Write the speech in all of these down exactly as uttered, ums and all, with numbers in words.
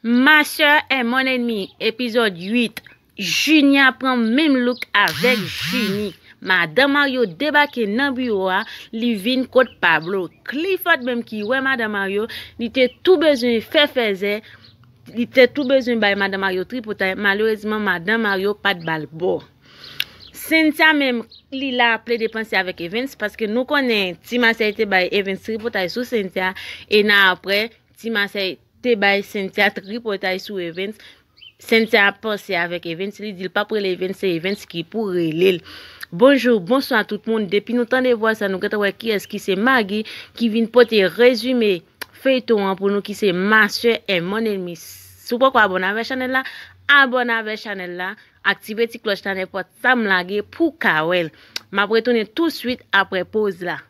Ma sœur est mon ennemi, epizòd uit. Junia pran menm look avèk Junie. Madan Mario debake nan biwo a, li vin kot Pablo. Clifford menm ki wè Madan Mario, li te tou bezwen fè fèzè, li te tou bezwen bay Madan Mario tripotay. Malerezman, Madan Mario pa t ba l bò. Cynthia menm, li la ap plede panse avèk Evens, paske nou konnen Ti Masèy te bay Evens tripotay sou Cynthia, e nan apre, Ti Masèy te bay Cynthia tripotay sou Evens. Cynthia ap panse avèk Evens, li di l p ap rele Evens, se Evens ki pou rele l. Bonjou, bonswa tout moun. Depi nou tande vwa sa, nou gentan wè kiyès ki se Maggie ki vin pote rezime feyton an pou nou, ki se Ma sœur est mon ennemi. Si w poko abòne avèk chanèl la, abòne avèk chanèl la, aktive ti klòch la, nenpòt sa m lage pou w ka wè l. M ap retounen touswit apre poz la.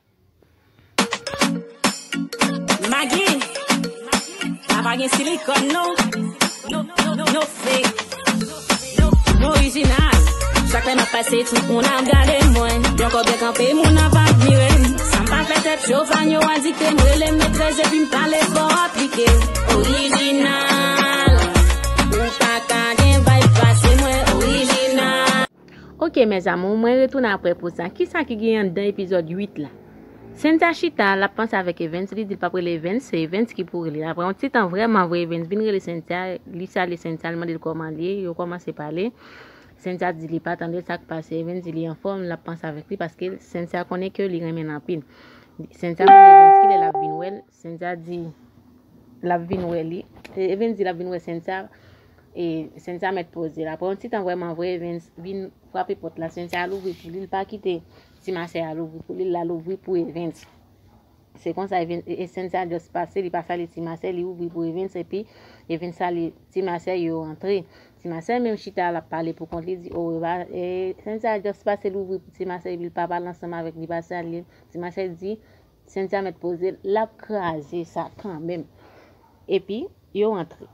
Maggie, la pa gen silikòn non. No, no, no, no fake. No, no orijinal. Chak lè m ap pase, tout moun ap gade mwen. Yon kò byen kanpe, moun ap admire m. Sa m pa fè tèt cho, fan yo adikte m. Rele m metrès epi m pale fò aplike. Orijinal. Ou pa ka gen vibe pase mwen, orijinal. Ok mes amours, mwen retounen apre poz sa. Kisa ki gen anndan epizòd uit la? Cynthia chita, l ap panse avèk Evens, li di l p ap rele Evens, se Evens ki pou rele l. Apre yon ti tan, vrèman vre, Evens vin rele Cynthia, li salye Cynthia, li mande l kòman l ye, yo kòmanse pale. Cynthia di li pa tande l, sa k pase, Evens di li anfòm, l ap panse avèk li paske Cynthia konnen ke li renmen l anpil. Cynthia mande Evens kilè l ap vin wè l, Cynthia di l ap vin wè li. E, Evens di l ap vin wè Cynthia. E Cynthia mèt poze l. Apre yon ti tan, vrèman vre, Evens vin frape pòt la. Cynthia al ouvri pou li, li pa kite Ti Masèy al ouvri pou li, l al ouvri pou Evens. Se konsa, Evens, e, e Cynthia just pase, li pa salye Ti Masèy, li ouvri pou Evens, epi Evens salye Ti Masèy, yo antre. Ti Masèy menm chita, l ap pale pou kont li, di, o, e, Cynthia just pase, li ouvri pou Ti Masèy, epi l pa pale ansanm avèk li, pa salye l. Ti Masèy di, Cynthia mèt poze l, l ap kraze sa kanmenm. Epi, yo antre.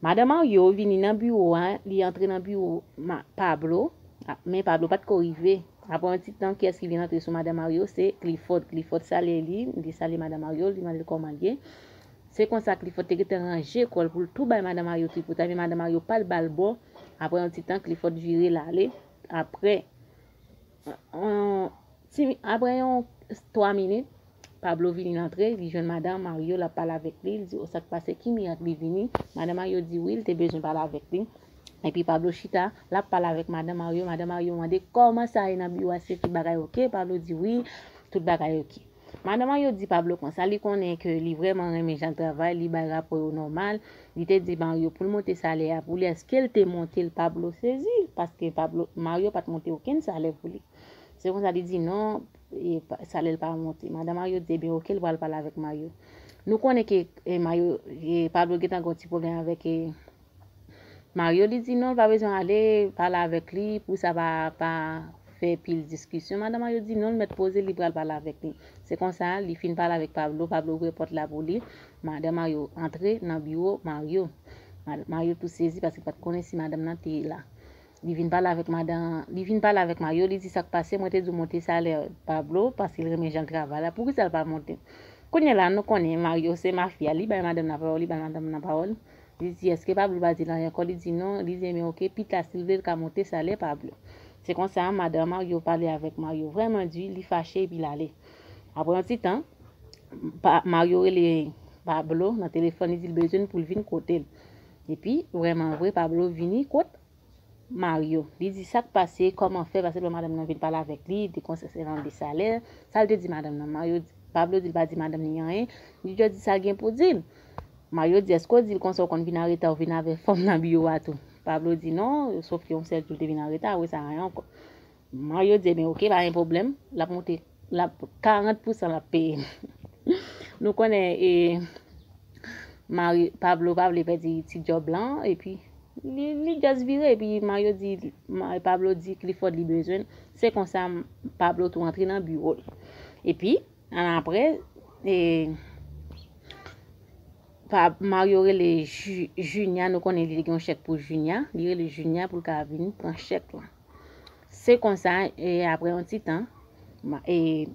Madan Mario vini nan biwo a, li antre nan biwo Ma, Pablo, a, men Pablo pa t ko rive. Apre yon ti tan, kiyès ki vin antre sou Madan Mario? Se Clifford. Clifford salye li, li salye Madan Mario, li mande l kòman l ye. Se konsa Clifford te gentan ranje kò l pou l tou bay Madan Mario tripotay, men Madan Mario pa t ba l bò. Apre yon ti tan, Clifford vire l ale. Apre, Yon ti, apre yon twa minit, Pablo vini antre, li jwenn madan Mario, l ap pale avèk li, li di, o, sa k pase, ki mirak li vini? Madan Mario di wi, li te bezwen pale avèk li. Epi Pablo chita, l ap pale avèk madan Mario, madan Mario mande kòman sa ye nan biwo a, èske tout bagay oke? Pablo di wi, tout bagay oke. Madan Mario di Pablo konsa, li konnen ke li vrèman renmen jan l travay, li bay rapò yo nòmal, li te di Mario pou l monte salè a pou li, èske l te monte l? Pablo sezi, paske Pablo, Mario pa t monte okenn salè pou li. Se konsa li di non, e, pa, salè l pa monte. Madan Mario di, ebyen oke, l pral pale avèk Mario. Nou konnen ke, e, Mario, e, Pablo gentan gen yon ti pwoblèm avèk, e, Mario, li di non, l pa bezwen ale pale avèk li, pou sa pa, pa fè pil diskisyon. Madan Mario di non, l mèt poze, li pral pale avèk li. Se konsa, li fin pale avèk Pablo, Pablo ouvri pòt la pou li. Madan Mario antre nan biwo Mario. Ma-, Mario tou sezi paske l pa t konnen si madanm nan te la. Li vin pale avèk madan, li vin pale avèk Mario, li di sa k pase, mwen te di w monte salè Pablo, paske l renmen jan l travay la, poukisa l pa monte? Kounye a la, nou konnen Mario se mafya, li bay madanm nan pawòl, li bay madanm nan pawòl. Li di, èske Pablo pa di l anyen ankò? Li di non, li di, ebyen oke, pita si l vle, l ka monte salè Pablo. Se konsa, madan Mario pale avèk Mario vrèman di, li fache epi l ale. Apre yon ti tan, pa, Mario rele Pablo nan telefòn, li di l bezwen l pou l vin kote l. Epi, vrèman vre, Pablo vini kot Mario. Li di sa k pase, kòman fè, paske lè madanm nan vin pale avèk li, li te konsène de salè. Sa l te di madanm nan? Mario, Pablo di l pa di madanm li anyen. Li just di sa l gen pou di l. Mario di, èske w di l konsa w konn vin anreta, w vin avè fanm nan biwo a tou? Pablo di non, sòf ke yon sèl jou l te vin anreta, apre sa anyen ankò. Mario di, ebyen oke, pa gen pwoblèm, l ap monte, l ap, karant pousan l ap peye. Nou konnen, e, Mari, Pablo pa vle pèdi ti djòb lan, epi li, li just vire, epi Mario di, Ma-, Pablo di Clifford li bezwen l. Se konsa, Pablo tou antre nan biwo l. Epi, annapre, e, pa, Mario rele Ju-, Junia, nou konnen li te gen yon chèk pou Junia. Li rele Junia pou l ka vin pran chèk lan. Se konsa, e, apre yon ti tan, Ma-, e,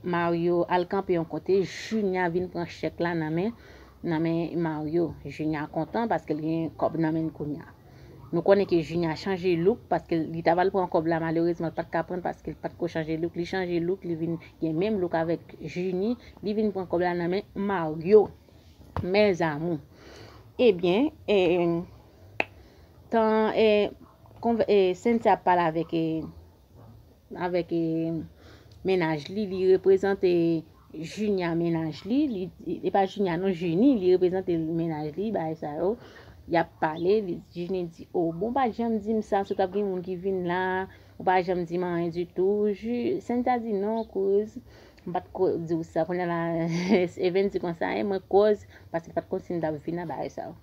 Mario al kanpe yon kote, Junia vin pran chèk la nan men nan men Mario. Junior kontan paske l gen kòb nan men l kounye a. Nou konnen ke Junior chanje look paske li ta pral pran kòb la, malerezman, l pa t ka pran l paske l pa t ko chanje look. Li chanje look, li vin gen menm look avèk Junie, li vin pran kòb la nan men Mario. Mes amours. Ebyen, eh, tan eh, konvè- eh, Cynthia ap pale avèk eh, avèk eh, mennaj li, li reprezante Junia mennaj li, li e pa Junia non, Junie, li reprezante mennaj li, bagay sa yo. Y ap pale, li, Junie di, "Oh, bon, pa janm di m sa, si w t ap gen moun ki vin la, ou pa janm di m anyen ditou." Ju, Cynthia di, "Non, kouz, m pa t ko di w sa." Kounye a la, Even di konsa, "Eh, mwen koz, paske m pa t konn si m t ap vin nan bagay sa yo."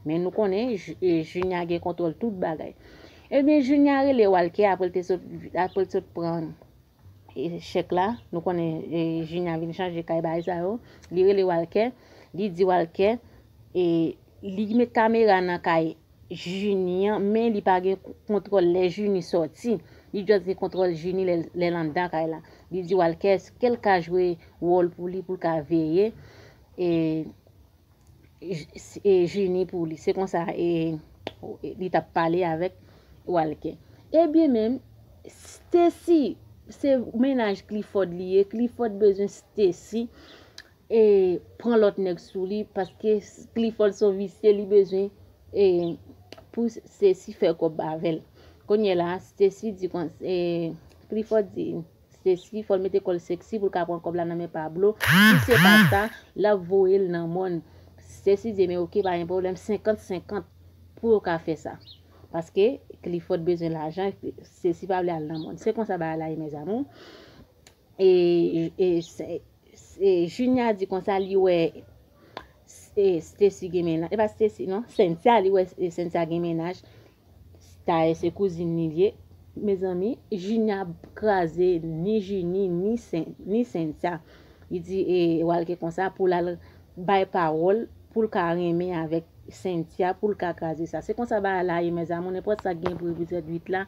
Men nou konnen, Ju- eh, Junia gen kontwòl tout bagay. Ebyen, Junia rele Walker apre l te sot, apre l sot pran eh, chèk la. Nou konnen eh, Junia vin chanje kay bagay sa yo. Li rele Walker. Li di Walker, eh, li met kamera nan kay Junie an, men li pa gen kontwòl lè Junie sòti. Li just gen kontwòl Junie lè, lè l anndan kay la. Li di Walker, èske l ka jwe wòl pou li, pou l ka veye eh, J- eh, Junie pou li. Se konsa eh, li t ap pale avèk Walker. Ebyen menm, Stacy, se mennaj Clifford li ye. Clifford bezwen Stacy eh, pran lòt nèg sou li paske Clifford se yon visye, li bezwen eh, pou Stacy fè kòb avè l. Kounye a la, Stacy di kon eh, Clifford di Stacy, fò l mete kò l seksi pou l ka pran kòb la nan men Pablo. Si se pa sa, l ap voye l nan mòn. Stacy di, "Men oke, pa gen pwoblèm, senkant senkant pou yo ka fè sa." Paske Clifford bezwen lajan, Stacy pa vle al nan mòn. Se konsa bagay la ye, mes amours. E, e, se- e Junia di konsa, li wè eh, Stacy gen mennaj. E pa Stacy, non, Cynthia, li wè eh, Cynthia gen mennaj. Dayè, se kouzin li ye. Mezanmi, Junia ap kraze ni Junie, ni, Cyn- ni Cynthia. Li di eh, Walker konsa pou l al bay pawòl, pou l ka renmen avèk Cynthia, pou l ka kraze sa. Se konsa bagay la ye, mes amours, nenpòt sa k gen pou epizòd uit la.